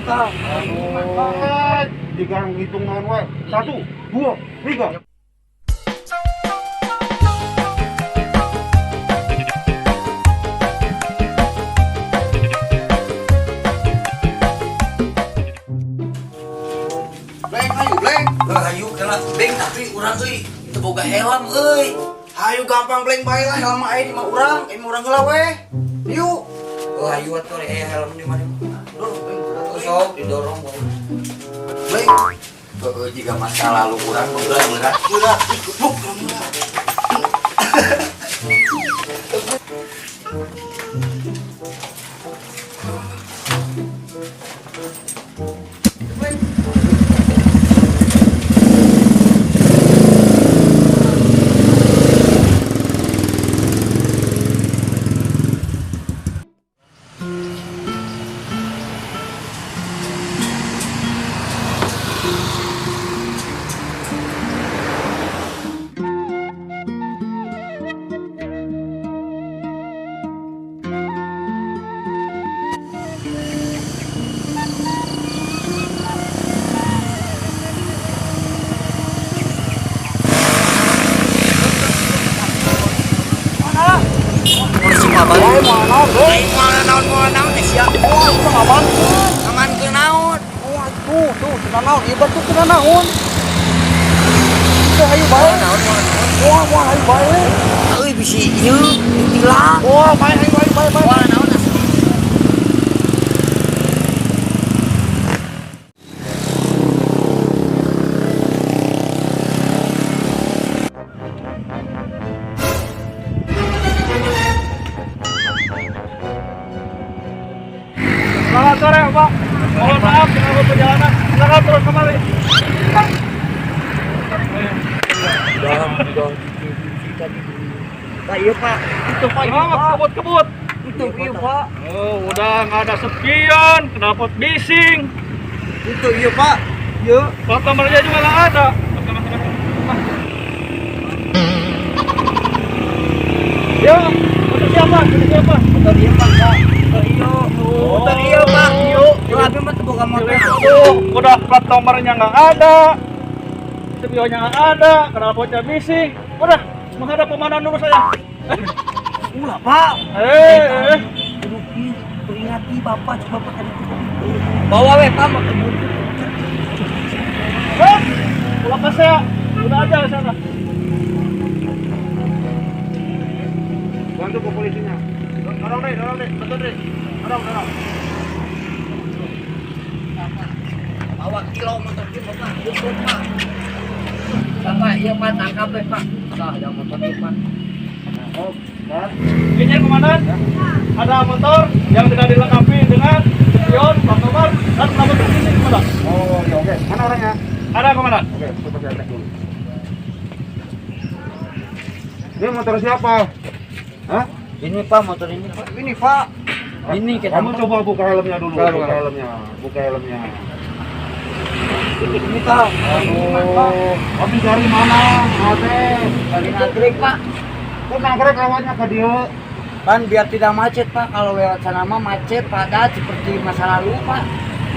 tah. Aduh, tiga ngitung naon wae. 1, 2, 3. Bleng, hayu bleng. Hayu kena bleng tapi urang euy teu boga helm euy. Hayu gampang bleng bae lah helm aya di mah urang, ieu urang heula we. Yuk. Oh, hayu atuh aya helm di mana? Dorong bleng. Atuh sok didorong bae. Bleng. Heueuh jiga masa lalu urang berat berat. Berat gebuk berat. Selamat sore, Pak. Mohon maaf mengganggu perjalanan. Silakan terus kembali. Udah tadi. Pak, iya Pak. Itu Pak. Kebut-kebut. Itu iya Pak. Oh, udah nggak ada sepion, knalpot bising. Itu iya Pak. Iya. Plat nomornya juga nggak ada. Ya, motor siapa? Motor siapa? Motor iya Pak. Motor iya. Motor iya Pak. Iya. Abi mah teu boga motor. Tuh, udah plat nomornya nggak ada, spionnya nggak ada, knalpotnya bising. Udah, menghadap komandan dulu saya. Ulah Pak. Peringati Bapak, coba Bapak tadi. Bawa we Pak motor. Pulang ke saya, udah aja ke sana. Bantu ke polisinya. Dorong deh, betul deh. Dorong, dorong. Bawa kilo motor ieu Bapak, jemput Pak. Bapak, iya Pak, tangkap we Pak. Tah, ada motor ieu Pak. Oh, kan. Ini komandan, ada motor yang tidak dilengkapi dengan spion, plat nomor, dan knalpot bising, komandan. Oh, ya oke. Mana orangnya? Ada komandan. Oke, coba saya cek dulu. Ini motor siapa? Hah? Ini Pak, motor ini Pak. Ini Pak. Ini kita. Kamu coba buka helmnya dulu, buka helmnya, buka helmnya. Ini Pak. Aduh, habis dari mana? Ate. Dari Nagrek Pak. Kok Nagrek lewatnya ke dia? Kan biar tidak macet Pak, kalau lewat sana mah macet padat seperti masa lalu Pak.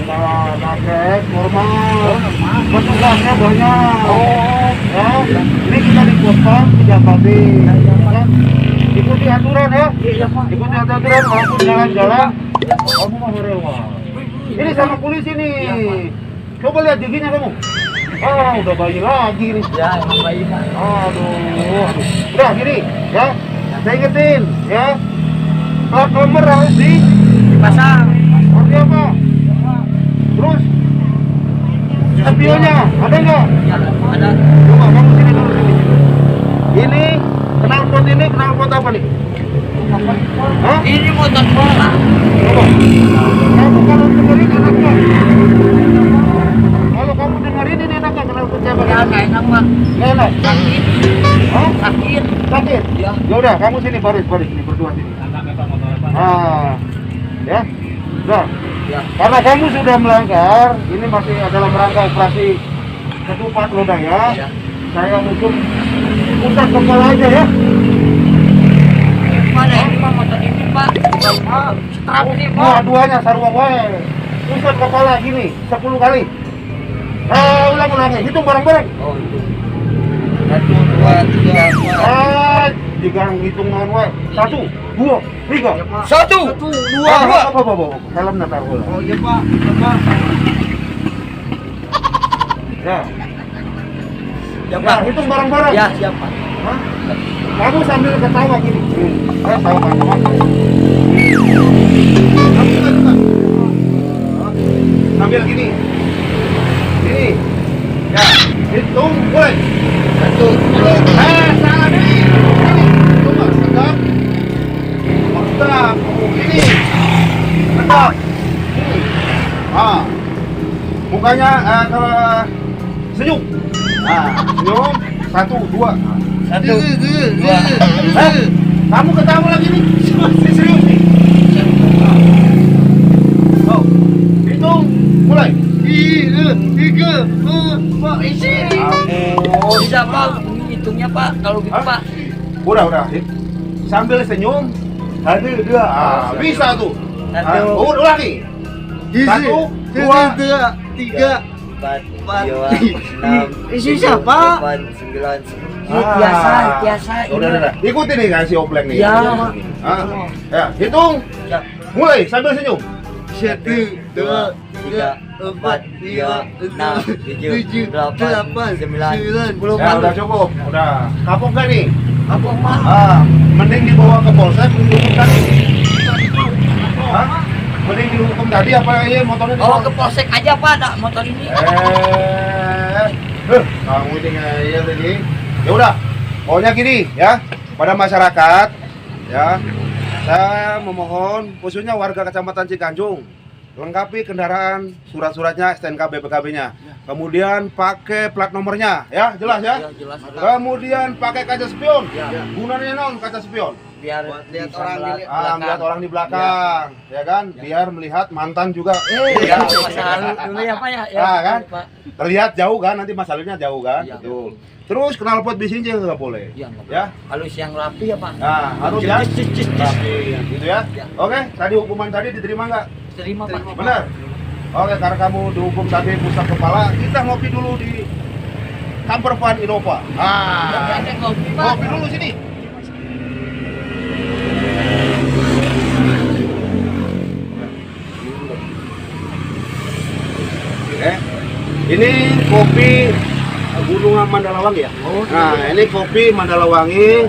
Enggak, Nagrek normal. Oh, normal. Petugasnya banyak. Oh, ya. Ini kita di Pospam 3KB. Ya. Ikuti aturan ya. Iya Pak. Ikuti aturan walaupun jalan-jalan. Kamu mah rewel. Ini sama polisi nih. Iya, Pak. Coba lihat giginya kamu. Ah, udah bayi lagi nih. Ya, emang bayi Pak. Aduh, aduh. Udah gini ya. Saya ingetin ya. Plat nomor harus dipasang. Artinya apa? Terus spionnya ada nggak? Ya, ada. Coba kamu sini dulu sini. Ini knalpot, ini knalpot apa nih? Hah? Ini motor bola. Coba. Kamu kalau dengerin enak nggak? Kalau kamu dengerin ini enak nggak knalpot siapa? Ya, nggak enak Pak. Nggak enak. Sakit. Hah? Sakit. Sakit? Ya. Ya udah, kamu sini baris baris sini berdua sini. Ah, ya. Udah. Ya. Karena kamu sudah melanggar, ini masih dalam rangka operasi ketupat Lodaya. Ya. Saya hukum pusat kepala aja ya. Mana ini Pak motor ini Pak? Strap ini Pak. Dua-duanya sarua wae. Pusat kepala gini 10 kali. Ulang-ulangi, hitung bareng-bareng. Oh, itu. 1, 2, 3, 4. Tiga hitung non wae. 1, 2, 3. 1, 2. Apa. Helmnya taruh. Oh iya, Pak. Pak. Ya. Ya, Pak. Ya, hitung bareng-bareng. Ya, siap, Pak. Hah? Kamu sambil ketawa gini. Tawa. Sambil gini. Gini. Ya, hitung mulai. 1, 2. Salah nih. Ini. Coba tegak. Tegak. Ini. Tegak. Ini. Ah. Mukanya kalau senyum. Nah, senyum. 1, 2. 1, 2. Kamu ketawa lagi nih. Serius nih. Oh, hitung mulai. 3, 4, isi. Bisa, Pak. Hitungnya, Pak. Kalau gitu, Pak. Udah. Sambil senyum. 1, 2. Ah, bisa tuh. 1, lagi. 1, 2, 3, 4, 5, 6. Isi siapa? 8, 9, 10. Biasa. Udah. Ikutin nih kan si Opleng nih. Ya. Ya, hitung. Mulai sambil senyum. 1, 2, 3, 4, 5, 6, 7, 8, 9, 10. Ya, udah cukup. Udah. Kapok gak nih? Kapok, Pak. Mending dibawa ke polsek dihukum tadi. Hah? Mending dihukum tadi apa ya motornya? Bawa ke polsek aja, Pak, dah motor ini. Kamu ini ngeyel ini. Ya udah, pokoknya gini ya, pada masyarakat ya, saya memohon khususnya warga Kecamatan Cikanjung, lengkapi kendaraan surat-suratnya, STNK BPKB-nya. Kemudian pakai plat nomornya ya, jelas ya. Ya, jelas. Kemudian pakai kaca spion. Ya. Gunanya non kaca spion? Biar lihat orang di belakang. Melihat orang di belakang, ya kan? Ya. Biar melihat mantan juga. Ya, masa lalu dulu ya, Pak ya. Nah, kan? Pak. Terlihat jauh kan, nanti masalahnya jauh kan? Ya. Betul. Terus knalpot bising juga nggak boleh. Ya, nggak boleh. Ya. Harus yang rapi ya, Pak. Nah, harus yang rapi gitu ya. Ya. Oke, tadi hukuman tadi diterima nggak? Terima, Pak. Benar. Oke, karena kamu dihukum tadi pusat kepala, kita ngopi dulu di Camper Van Innova. Ah. Ngopi, Pak. Ngopi dulu sini. Oke. Ini kopi Gunung Mandalawangi ya. Oh, nah, ini kopi Mandalawangi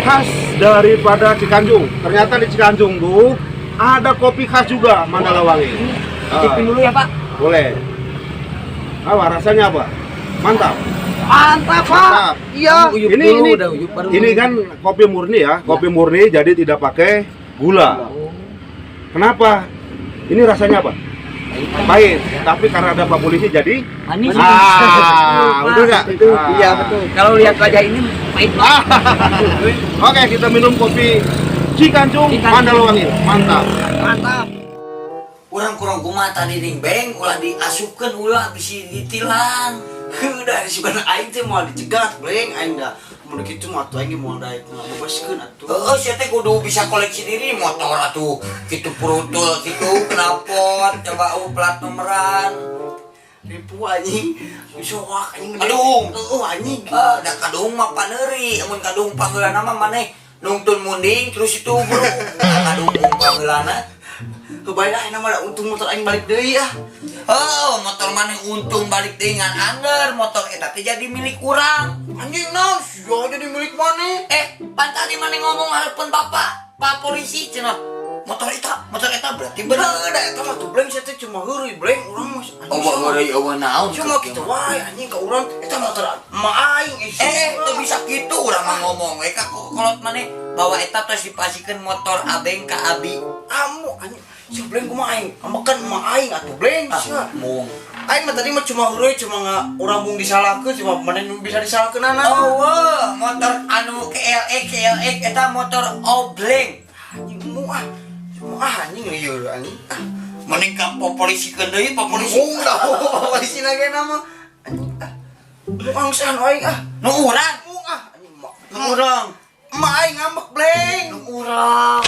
khas daripada Cikanjung. Ternyata di Cikanjung tuh ada kopi khas juga Mandalawangi. Cicipin dulu ya, Pak. Boleh. Apa rasanya apa? Mantap. Mantap, Pak. Mantap. Iya. Ini kan kopi murni ya, kopi murni jadi tidak pakai gula. Kenapa? Ini rasanya apa? Pahit, tapi karena ada Pak Polisi jadi manis. Betul nggak? Iya, betul. Kalau lihat wajah ini pahit banget. Oke, kita minum kopi Cikanjung Mandalawangi. Mantap. Mantap. Urang kurang kumaha tadi ning beng ulah diasupkeun ulah bisi ditilang. Heuh, sugan aing teh moal dicegat, bleng aing da. Mun kitu mah atuh aing moal daek ngabebaskeun atuh. Heeh, sia teh kudu bisa koleksi diri motor atuh. Kitu prutul kitu knalpot coba plat nomoran. Ribu anjing. Bisa wak anjing. Kadung. Heeh anjing. Da kadung mah paneuri, amun kadung panggeulana mah maneh nungtun munding terus itu bro. Kadung panggeulana. Kebayang aing mah untung motor aing balik deui ah. Oh, motor maneh untung balik deui ngan anger, motor eta teh jadi milik urang. Anjing naon sia jadi milik maneh? Pan tadi maneh ngomong hareupeun bapak, Pak polisi cenah. Motor eta berarti bener. Bener da eta mah tuh bleng sia teh cuma heureuy bleng urang mah. Oh, heureuy eueuh naon? Cuma kitu wae anjing ka urang eta motor emak aing. Teu bisa kitu urang mah ngomong we ka kolot maneh bawa eta tos dipasikeun motor abeng ka abi. Amu anjing. Si bleng kumaha aing? Ambekan emak aing atuh bleng sia. Mung. Aing mah tadi mah cuma heureuy cuma urang mung disalahkeun cuma maneh nu bisa disalahkeunana. Oh, motor anu KLX eta motor obleng. Anjing mu ah. Cuma ah anjing lieur anjing. Ah, mending ka polisikeun deui, pak polisi. Mung dah polisi lagi nama. Anjing ah. Mung angsan aing ah. Nu urang. Mung ah anjing mah. Nu urang. Emak aing ngambek bleng. Nu urang.